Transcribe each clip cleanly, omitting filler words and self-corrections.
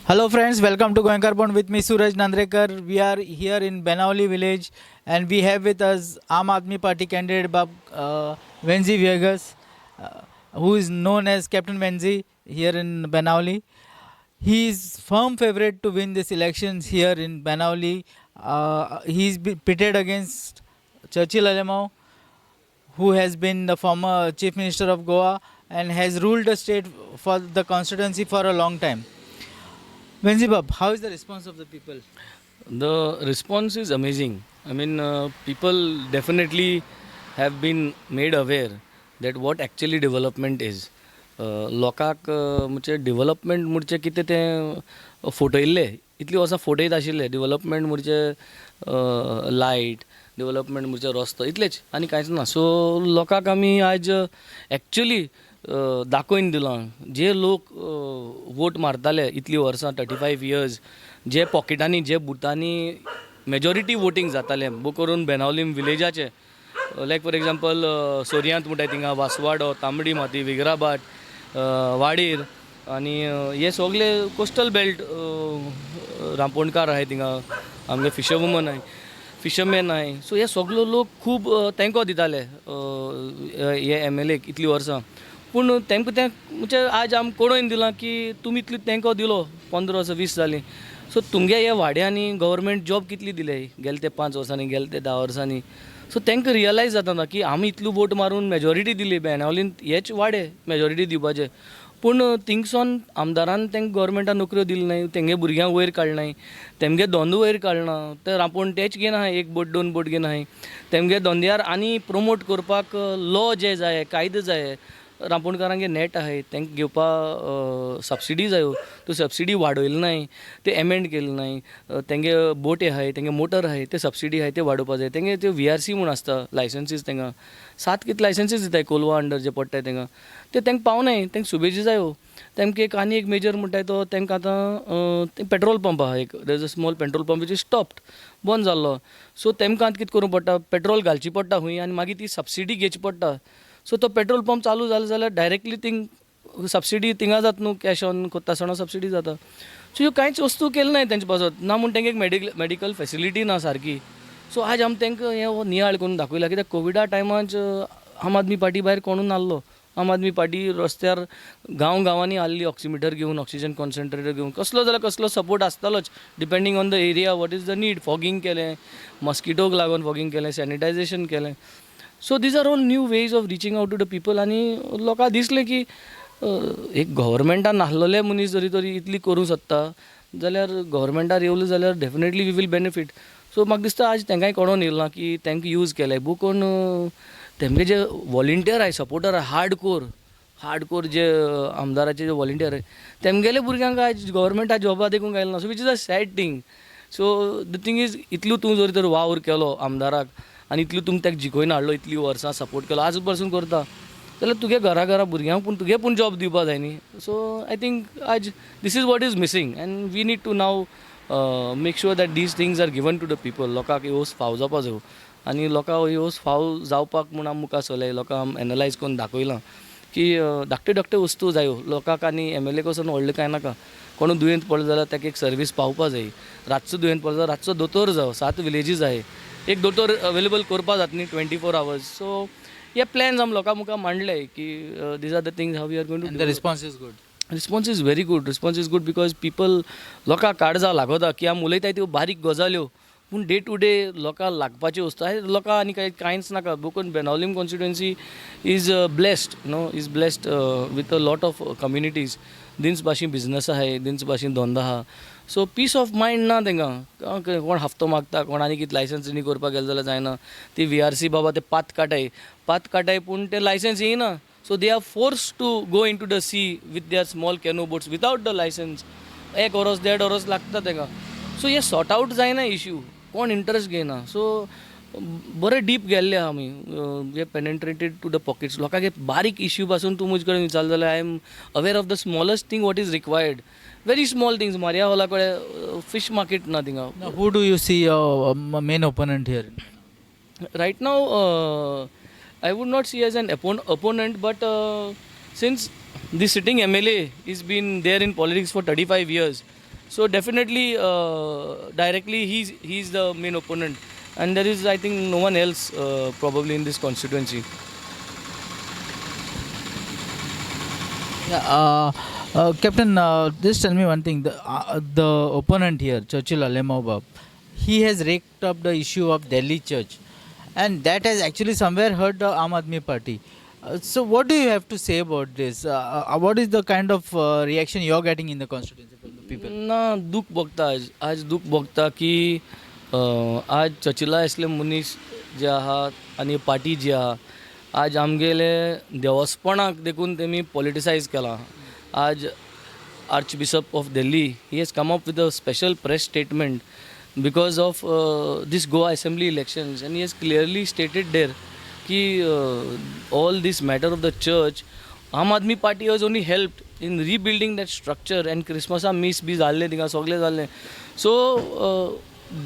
Hello friends, welcome to Goenkarpon with me Suraj Nandrekar. We are here in Benaulim village and we have with us Aam Aadmi Party candidate Bab Venzy Viegas, who is known as Captain Venzy here in Benaulim. He is firm favorite to win this elections here in Benaulim. He is pitted against Churchill Alemao, who has been the former chief minister of Goa and has ruled the state for the constituency for a long time. Venzy Bab, how is the response of the people? The response is amazing. I mean, people definitely have been made aware that what actually development is. लोकांक म्हणजे development म्हणजे कितें तें फटयल्लें, इतलीं वर्सां फटयत आशिल्लें. Development म्हणजे light, development म्हणजे रस्तो, इतलेंच आनी कांयच ना. सो लोकांक आमी आयज एक्चुली दाखोवन दिलां, जे लोक वोट मारताले इतलीं वर्सां, 35 इयर्स, जे पॉकेटांनी, जे बुथांनी मेजॉरिटी वोटींग जातालें, भोव करून बेनावलीम विलेजाचे, लायक फॉर एग्जाम्पल सोर्यांत म्हणटाय थिंगा, वासवाडो, तांबडी माती, विग्राभाट, वाडीर आनी हे सगळे कोस्टल बेल्ट, रांपोणकार आहाय थिंगा, आमगे फिशर वुमन आहाय, फिशरमॅन आहाय. सो हे सगलो लोक खूब तेंको दिताले हे एमएलएक इतलीं वर्सां. पूण तेंकां तें म्हणजे आज आम कळोवन दिलां की तुमी इतली तेंको दिलो, 15 वर्सां 20 जालीं, सो तुमगे ह्या वाड्यांनी गव्हर्मेंट जॉब कितली दिले गेले ते 5 वर्सांनी, गेले ते 10 वर्सांनी? सो तांकां रियलायज जाता ना की आमी इतलो वोट मारून मेजॉरिटी दिली बेनावलीन, हेच वाडे मेजॉरिटी दिवपाचे, पूण थिंगसोन आमदारान तांकां गव्हर्मेंटान नोकऱ्यो दिल्यो नाय, तेंगे भुरग्यांक वयर काडनाय, तेमगे धंदो वयर काडना. ते रांपोण तेच घेवन आहाय, एक बोट दोन बोट घेवन आहाय. तेमगे धंद्यार आनी प्रमोट करपाक लॉ जे जाय, कायदे जाय. रांपोणकारांगे नॅट आहाय, तांकां घेवपा सबसिडी जायो, त्यो सबसिडी वाडयले नाय, ते एमेंड केले नाय. तेंगे बोटी आहाय, तेंगे मोटर आहाय, ते सबसिडी आहाय, ते वाडोवपा जाय. तेंगे त्यो व्हीआरसी म्हूण आसता, लायसन्सीस, तेंकां सात कितें लायसन्सीस दिताय कोलवा अंडर जे पडटाय तेंकां, ते तांकां पावनाय, तांकां सुबेजी जायो. तेमकां एक आनी एक मेजर म्हणटाय तो तांकां आतां पेट्रोल पंप आहा एक, there is a small petrol pump which is stopped, बंद जाल्लो. सो तेमकां आतां कितें करूंक पडटा? पेट्रोल घालची पडटा खंय आनी मागीर ती सबसिडी घेवची पडटा. सो तो पेट्रोल पंप चालू जालो जाल्यार डायरेक्टली थिंग सबसिडी थिंगा जाता न्हू, कॅश ऑन कोत्ता आसतना सबसिडी जाता. सो ह्यो कांयच वस्तू केल्यो नाय तेंचे पासत ना म्हूण तेंगे एक मेडिकल फेसिलिटी ना सारकी. सो आज आमी तांकां हें हो नियाळ करून दाखयला, कित्याक कोविडा टायमार आम आदमी पार्टी भायर कोणूच नासलो. आम आदमी पार्टी रस्त्यार गांव गांवांनी आहली, ऑक्सिमिटर घेवन, ऑक्सिजन कॉन्सन्ट्रेटर घेवन. कसलो जाल्यार कसलो सपोर्ट आसतालोच, depending on the area, what is the need. Fogging केलें, मस्किटोक लागून फॉगींग केलें, सॅनिटायझेशन केलें. So these are all new ways of reaching out to the people. आनी लोकांक दिसलें की एक गव्हर्मेंटान नासलेले मनीस जरी तरी इतली करूंक सोदता जाल्यार, गव्हर्मेंटार येवले जाल्यार definitely we will benefit. So म्हाका दिसता आज तेंकांय कळोन येयलां की तांकां यूज केलें बू कोण. तेमगे जे वॉलंटियर आहाय, सपोर्टर आहाय, हार्ड कोर जे आमदाराचे जे वॉलंटियर आहाय, तेमगेले भुरग्यांक आयज गव्हर्मेंटा जॉबा देखूंक गायलें ना, so which is a sad thing. So the thing is, इतलो तूं जर तर वावर केलो आमदाराक आनी इतलो तुमी ताका जिखोवन हाडलो, इतलीं वर्सां सपोर्ट केलो, आज पासून करता जाल्यार तुगे घरा घरा भुरग्यांक पूण तुगे पूण जॉब दिवपा जाय न्ही. सो I think आज this is what is missing and we need to now make sure that these things are given to the people. लोकांक ह्यो फाव जावपा जायो आनी लोकांक ह्यो फाव जावपाक म्हूण आमी मुखार सरले. लोकांक आमी एनलायज करून दाखयलां की धाकट्यो धाकट्यो वस्तू जायो लोकांक आनी एमएलए कडसून व्हडलें कांय नाका. कोणू दुयेंत पडलो जाल्यार ताका एक सर्वीस पावपा जाय. रातचो दुयेंत पडलो जाल्यार रातचो दोतोर जावं, सात विलेजीस आहाय, एक दोतोर अवेलेबल करपा जाता न्ही 24 आवर्स. सो हे प्लॅन्स आमी लोकां मुखार मांडले की these are the things how we are going to And the response is good. Response is very good. Response is good because people, लोकांक काळजा लागता की आमी उलयताय त्यो बारीक गजाल्यो, पूण डे टू डे लोकांक लागपाच्यो वस्तू आहा. लोकांक आनी कांय कांयच नाका. Because Benaulim constituency is blessed, no, is blessed with a lot of communities. दिन्स भाशेन बिजनस आहाय, दिन्स भाशेन धंदो आहा. सो पीस ऑफ मायंड ना तांकां. कोण हफ्तो मागता, कोण आनी कितें लायसन्स रिन्यू करपाक गेले जाल्यार जायना. ती व्हीआरसी बाबा ते पात काटाय, पात काटाय, पूण ते लायसन्स येयना. So they are forced to go into the sea with their small canoe boats without the license. एक वरस, देड वरस लागता ताका. सो हे सॉर्ट आउट जायना इश्यू, कोण इंट्रस्ट घेयना. सो बरें डीप गेल्ले आहा आमी, we penetrated to the pockets. लोकांक एक बारीक इश्यू पासून तूं म्हजे कडेन विचारलें जाल्यार I am aware of the smallest thing what is required, very small things. Maria हॉला कडेन फिश मार्केट ना थिंगा. Now, who do you see your main opponent here? Right now, I would not see as an opponent, but since the sitting MLA is been there in politics for 35 years. So definitely directly he is the main opponent and there is, I think, no one else probably in this constituency. Yeah, Captain, just tell me one thing. The opponent here, Churchill Alemao, he has raked up the issue of Delhi Church, and that has actually somewhere hurt the Aam Aadmi Party. So, what do you have to say about this? What is the kind of reaction you are getting in the constituency from the people? ना, दूख भोगता आज. आज दूख भोगता की आज चर्चिला असले मनीस जे आहा आनी पार्टी जी आहा, आज आमगेले देवस्पणाक देखून तेमी पॉलिटिसायज केलां. आज Archbishop of Delhi, he has come up with a special press statement because of this Goa assembly elections, and he has clearly stated there की all this matter of the church, Aam Aadmi Party has only helped in rebuilding that structure, and क्रिसमसा मीस बी जाल्लें थिंगा, सगळें जाल्लें. So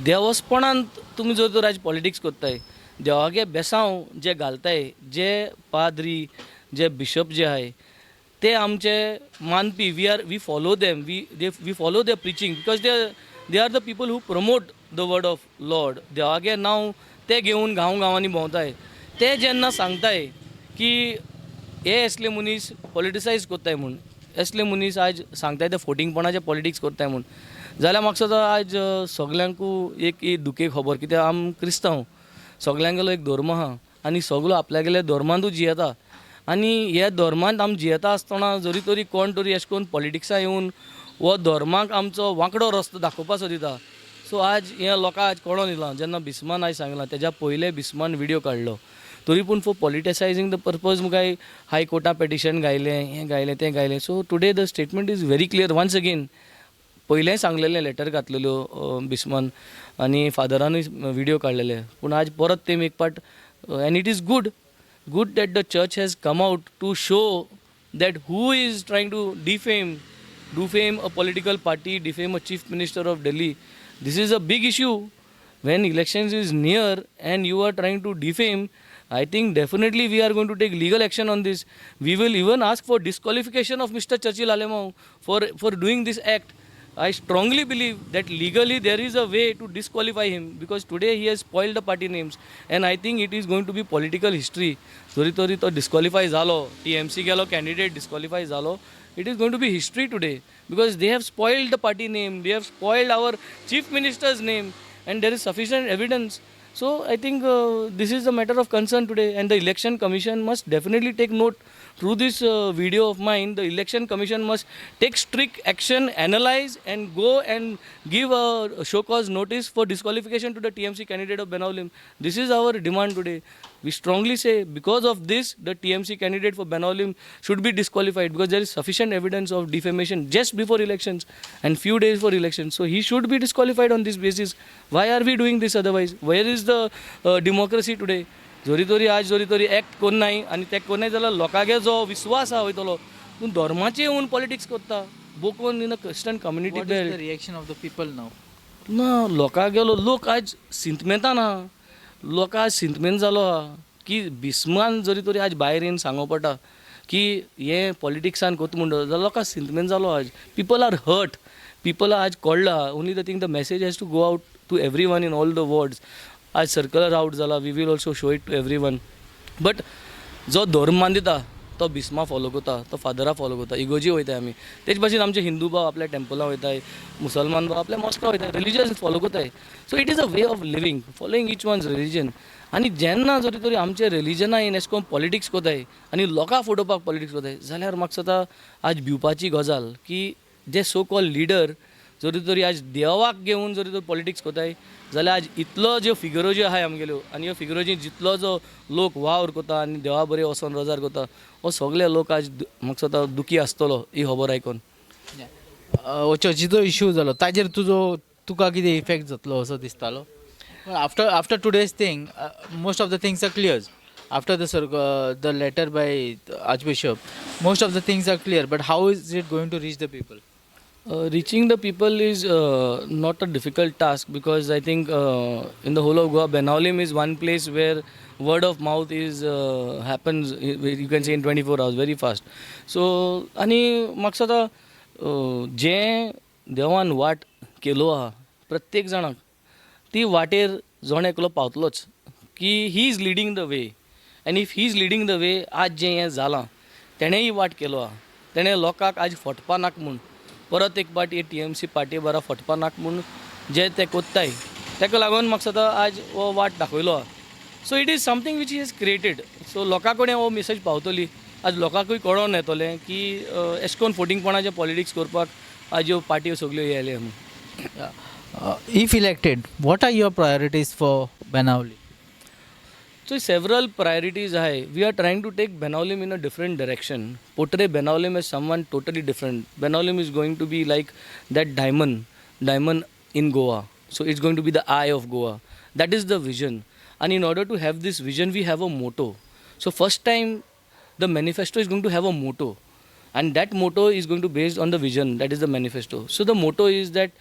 देवस्पणांत तुमी जर तर आयज politics करताय, देवागे बेसांव जे घालताय, जे पाद्री, जे बिशप जे आहाय, ते आमचे मानपी. We follow them, we follow their preaching because they are the people who promote the word of Lord. देवागे नांव ते घेवन गांव गांवांनी भोंवताय. ते जेन्ना सांगताय की हे असले मनीस पॉलिटिसायज करताय म्हूण, असले मनीस आज सांगताय ते फोटिंगपणाचे पॉलिटिक्स करताय म्हूण, जाल्यार म्हाका दिसता आज सगल्यांकू एक ही दुखे खबर. कित्याक आम क्रिस्तांव सगल्यांगेलो एक धर्म आहा आनी सगलो आपल्यागेल्या धर्मांतूच जियेता आनी ह्या धर्मांत आमी जियेता आसतना जरी तरी कोण तरी अशें करून पॉलिटिक्सा येवन हो धर्माक आमचो वांकडो रस्तो दाखोवपा सोदिता. सो आज हें लोकांक आज कळोन येयलां. जेन्ना बिस्मान आयज सांगलां, तेज्या पयलें बिस्मान विडियो काडलो, तरी पूण फॉर पॉलिटिसायजींग the purpose मुखार हायकोर्टा पेटिशन घायलें, हें घायलें, तें घायलें. So today the statement is very clear once again. पयलेंय सांगलेलें, लेटर घातलेल्यो बिस्मान आनी फादरानूय विडियो काडलेले, पूण आज परत तेमी एक पाट. And it is good that the church has come out to show that who is trying to defame a political party, defame a chief minister of Delhi. This is a big issue. When elections is near and you are trying to defame, I think definitely we are going to take legal action on this. We will even ask for disqualification of Mr. Churchill Alemao for doing this act. I strongly believe that legally there is a way to disqualify him because today he has spoiled the party names, and I think it is going to be political history. जरी तरी तो disqualify जालो, TMC गेलो candidate disqualify जालो, it is going to be history today because they have spoiled the party name, they have spoiled our chief minister's name, and there is sufficient evidence. So I think this is a matter of concern today, and the Election Commission must definitely take note. Through this video of mine, the Election Commission must take strict action, analyze, and go and give a show cause notice for disqualification to the TMC candidate of Benaulim. This is our demand today. We strongly say because of this, the TMC candidate for Benaulim should be disqualified because there is sufficient evidence of defamation just before elections and few days for elections. So he should be disqualified on this basis. Why are we doing this otherwise? Where is the democracy today? जरी तरी आज जरी तरी act कोन्नाय आनी ते कोन्नाय जाल्यार लोकांगे जो विस्वास आहा वयतलो. तूं धर्माचे येवन पॉलिटिक्स करता बोकोन in a Christian community. What is the reaction of the people now? ना, लोकां गेलो लोक आज सिंतमेंतान आहा. लोकां आज सिंतमेंत जालो आहा की बिस्मान जरी तरी आज भायर येवन सांगो पडटा की हें पॉलिटिक्सान कोता म्हणटा जाल्यार लोकां सिंतमेंत जालो आज. People are hurt. People आज कळ्ळा. Only the thing, the message has to go out to everyone in all the wards. आज सर्कुलर आउट जाला, we will also show it to everyone, but जो धर्म मानता तो बिस्मा फॉलो करता, तो फादरा फॉलो करता. इगोजी वयताय आमी, तेच भाशेन आमचे हिंदू भाव आपल्या टेम्पलां वयताय, मुसलमान भाव आपल्या मॉस्का वयताय, रिलिजन फॉलो करताय. So it is a way of living, following each one's religion. आनी जेन्ना जरी तरी आमचे रिलिजना येवन एशें करून पॉलिटिक्स करताय आनी लोकांक फटोवपाक पॉलिटिक्स करताय जाल्यार म्हाका दिसता आज भिवपाची गजाल की जे सो कॉल्ड लिडर जरी तरी आज देवाक घेवन जरी तर पॉलिटिक्स करताय जाल्यार आज इतलो ज्यो फिगरोज्यो आहाय आमगेल्यो आनी ह्यो फिगरोजी जितलो जो लोक वावर करता आनी देवा बरें वचोन रोजार करता, हो सगळे लोक आज म्हाका दिसता दुखी आसतलो ही खबर आयकोन. हो चर्चीचो इशू जालो, ताजेर तुजो तुका कितें इफेक्ट जातलो असो दिसतालो? After today's thing, most of the things are clear. After the letter by Archbishop, most of the things are clear, but how is it going to reach the people? Reaching the people is not a difficult task because I think in the whole of Goa, Benaulim is one place where word of mouth is happens. You can say in 24 hours, very fast. So, आनी म्हाका दिसता जें देवान वाट केलो आहा प्रत्येक जाणाक ती वाटेर जण एकलो पावतलोच की he is leading the way. And if he is leading the way, आज जें हें जालां तेणेंय वाट केलो आहा. तेणें लोकांक आज फटपा नाका म्हूण परत एक पाटी ही टीएमसी पार्टी बारा फटपा नाका म्हूण जे ते कोत्ताय ताका लागून म्हाका दिसता आज हो वाट दाखयलो आहा. So it is something which is created. So लोकां कडेन हो मेसेज पावतली, आज लोकांकूय कळोन येतलें की एशें कोन्न फटींगपणाचें पॉलिटिक्स करपाक आज ह्यो पार्ट्यो सगल्यो येयल्या म्हूण. If elected, what are your priorities for Benaulim? So several priorities आहाय. We are trying to take Benaulim in a different direction, portray Benaulim as someone totally different. Benaulim is going to be like that diamond in Goa. So it's going to be the eye of Goa. That is the vision. And in order to have this vision, we have a motto. So first time the manifesto is going to have a motto, and that motto is going to based on the vision, that is the manifesto. So the motto is that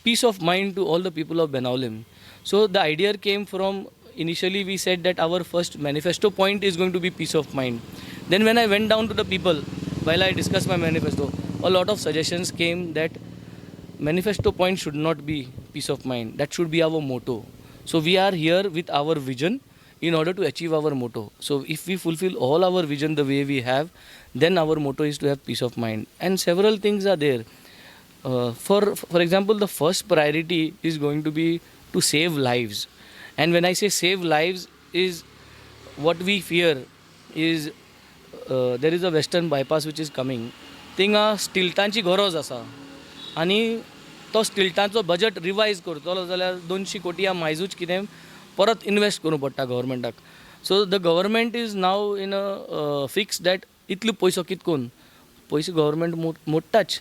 peace of mind to all the people of Benaulim. So the idea came from, initially we said that our first manifesto point is going to be peace of mind. Then when I went down to the people while I discussed my manifesto, a lot of suggestions came that manifesto point should not be peace of mind, that should be our motto. So we are here with our vision in order to achieve our motto. So if we fulfill all our vision the way we have, then our motto is to have peace of mind. And several things are there. For example, the first priority is going to be to save lives. And when I say save lives, is what we fear is there is a western bypass which is coming. थिंगा स्टिल्टांची गरज आसा आनी तो स्टिल्टांचो budget revise करतलो जाल्यार दोनशी कोटी या मायजूच कितें परत इनवेस्ट करूंक पडटा गव्हर्मेंटाक. So the government is now in a fix that इतलो पयसो कित करून पयसो गव्हर्मेंट मोडटाच.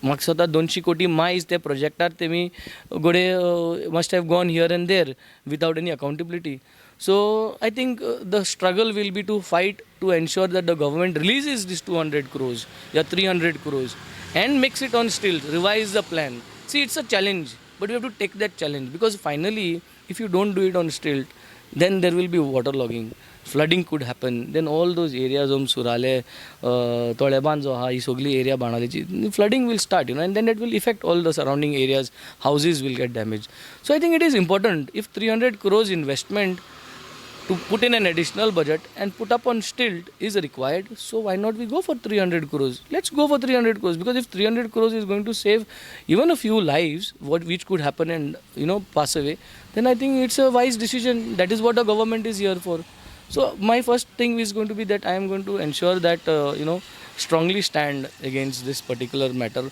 म्हाका दिसता दोनशी कोटी मायज ते प्रोजेक्टार तेमी घडये must have gone here and there without any accountability. So I think the struggle will be to fight to ensure that the government releases this 200 crores या 300 crores and makes it on stilt, revise the plan. See, it's a challenge, but we have to take that challenge, because finally if you don't do it on stilt, then there will be water logging, flooding could happen. Then all those areas of Surale, Toleban जो आहा, ही सगळी area बाणावलेची flooding will start, and then it will affect all the surrounding areas, houses will get damaged. So I think it is important, if 300 crores investment to put in an additional budget and put up on stilt is required, so why not we go for 300 crores? Let's go for 300 crores, because if 300 crores is going to save even a few lives, what which could happen and pass away, then I think it's a wise decision. That is what the government is here for. So my first thing is going to be that I am going to ensure that strongly stand against this particular matter,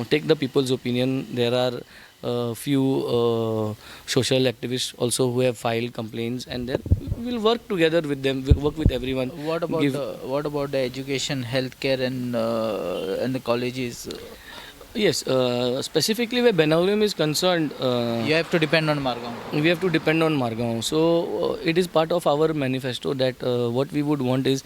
take the people's opinion. There are few social activists also who have filed complaints, and then we will work together with them, we'll work with everyone. What about the education, healthcare, and the colleges? Yes, specifically where Benaulim is concerned, you have to depend on Margao. We have to depend on Margao. So it is part of our manifesto that what we would want is,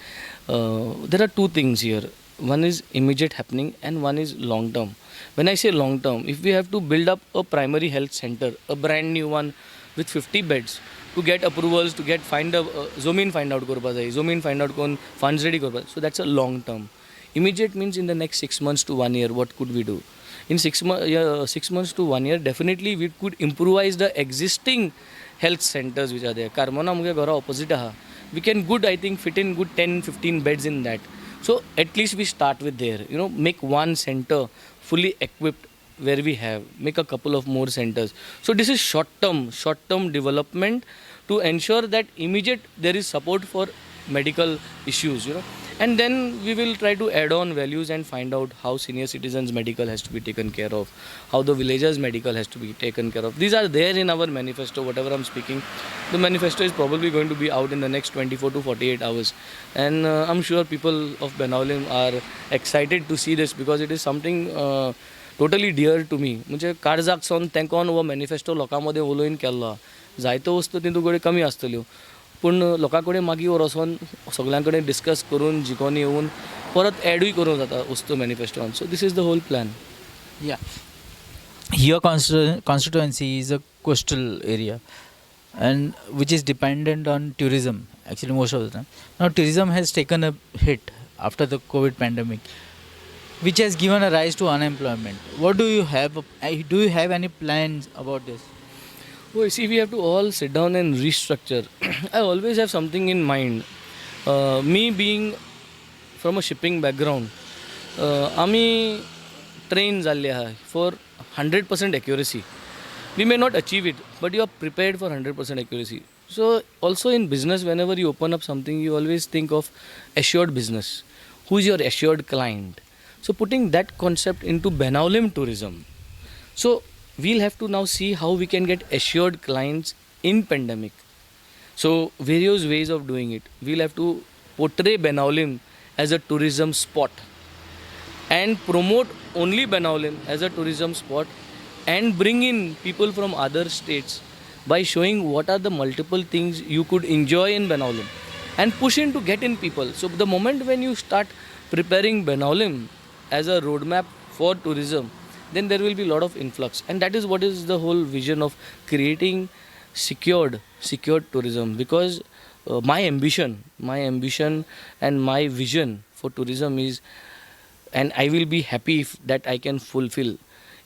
there are two things here. One is immediate happening and one is long term. When I say long term, if we have to build up a primary health center, a brand new one with 50 beds, to get approvals, to get find a zomin find out करपा जाय, zomin find out करून funds ready करपा, so that's a long term. Immediate means in the next 6 months to 1 year, what could we do? In 6 months to 1 year, definitely we could improvise the existing health centers which are there. Carmona मुगे घरा opposite आहा. We can good, I think, fit in good 10-15 beds in that. So at least we start with there, make one center fully equipped where we have, make a couple of more centers. So this is short term development to ensure that immediate there is support for medical issues, And then we will try to add on values and find out how senior citizens medical has to be taken care of, how the villagers medical has to be taken care of. These are there in our manifesto, whatever I'm speaking. The manifesto is probably going to be out in the next 24 to 48 hours. And I'm sure people of Benaulim are excited to see this, because it is something totally dear to me. म्हणजे काळजाक सावन तेंकोन हो manifesto लोकां मदें उलोवन केल्लो. जायत्यो वस्तू तितून कडेन कमी आसतल्यो, पूण लोकां कडेन मागीर वचोन सगळ्यां कडेन डिस्कस करून जिकोन येवन परत एडूय करूंक जाता वस्तू मॅनिफेस्टोन. So this is the whole plan. Yeah, your constituency is a coastal area and which is dependent on tourism actually most of the time. Now tourism has taken a hit after the COVID pandemic. which has given a rise to unemployment. What do you have? Do you have any plans about this? Well, see, we have to all sit down and restructure. I always have something in mind. Me being from a shipping background, आमी train जाल्ले आहा for 100% accuracy. We may not achieve it, but you are prepared for 100% accuracy. So also in business, whenever you open up something, you always think of assured business. Who is your assured client? So putting that concept into Benaulim tourism. So we'll have to now see how we can get assured clients in pandemic. So various ways of doing it. We'll have to portray Benaulim as a tourism spot and promote only Benaulim as a tourism spot and bring in people from other states by showing what are the multiple things you could enjoy in Benaulim and push in to get in people. So the moment when you start preparing Benaulim as a roadmap for tourism, then there will be a lot of influx, and that is what is the whole vision of creating secured tourism. Because my ambition and my vision for tourism is, and I will be happy if that I can fulfill,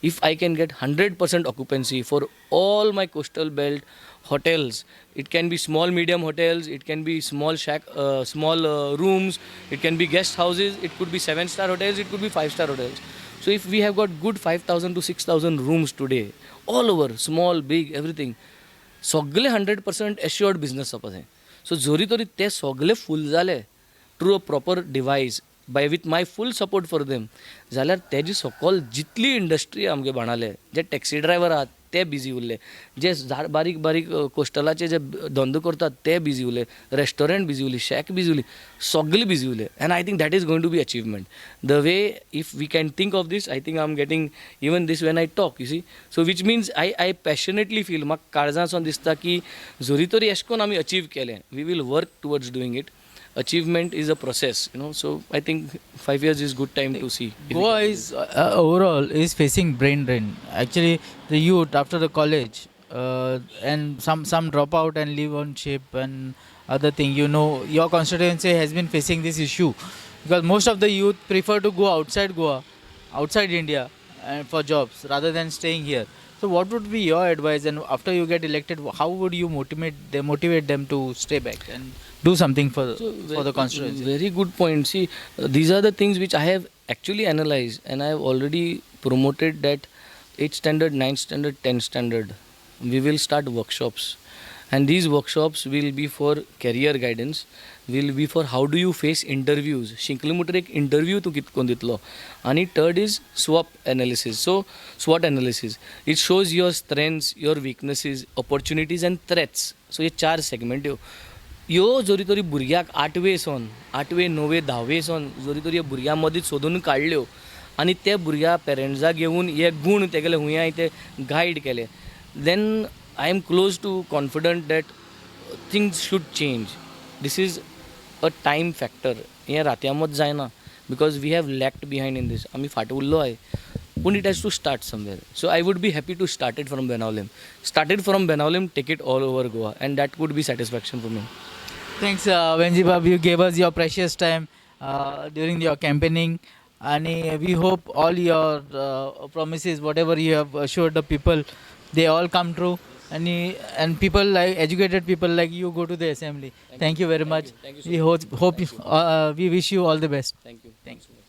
if I can get 100% occupancy for all my coastal belt hotels. It can be small medium hotels, it can be small shack, small rooms, it can be guest houses, it could be 7-star hotels, it could be 5-star hotels. So if we have got good 5,000 to 6,000 rooms today, all over, small, big, everything, सगळे 100% assured business जावपा जाय. So जरी तरी ते सगळे फूल जाले through a proper device by with my full support for them, जाल्यार तेजी सकल जितली इंडस्ट्री आमगे बाणाले, जे टॅक्सी ड्रायव्हर आहात ते बिजी उरले, जे बारीक बारीक कोस्टलाचे जे धंदो करतात ते बिजी उरले, रेस्टॉरंट बिजी उरली, शॅक बिजी उरली, सगळे बिजी उरले. And I think that is going to be achievement. The way if we can think of this, I think I am getting even this when I talk, you see. So which means I passionately feel, म्हाका काळजांतसून दिसता की जरी तरी एशें करून आमी achieve केलें, we will work towards doing it. Achievement is a process, you know. So I think 5 years is good time to see. Goa is overall is facing brain drain. Actually, the youth after the college and some drop out and live on ship and other thing. You know, your constituency has been facing this issue because most of the youth prefer to go outside Goa, outside India, and for jobs rather than staying here. So, what would be your advice? And after you get elected, how would you motivate them to stay back and do something for the constituency? Very good point. See, these are the things which I have actually analyzed, and I have already promoted that 8th standard, 9th standard, 10th standard. We will start workshops, and these workshops will be for career guidance, will be for how do you face interviews. शिकले म्हणटकीर एक interview तूं कितें करून दितलो. आनी third is SWOT analysis. So SWOT analysis, it shows your strengths, your weaknesses, opportunities and threats. So हे चार सेगमेंट ह्यो ह्यो जरी तरी भुरग्याक आठवे सावन, आठवे णवे धावे सावन जरी तरी भुरग्यां मदीं सोदून काडल्यो आनी ते भुरग्या पेरंट्साक घेवन हे गूण तेगेले हुंय आहाय ते गायड केले, then I am close to confident that things should change. This is a time factor. हें रातया मत जायना, because we have lacked behind in this. आमी फाटीं उरलो आहाय, पूण it has to start somewhere. So I would be happy to start it from Benaulim. Started from Benaulim, take it all over Goa, and that would be satisfaction for me. Thanks, Venzy Bab. You gave us your precious time during your campaigning, and we hope all your promises, whatever you have assured the people, they all come true. And people like educated people like you go to the assembly. Thank you very much. Thank you so we much. hope we wish you all the best. Thank you. Thank you.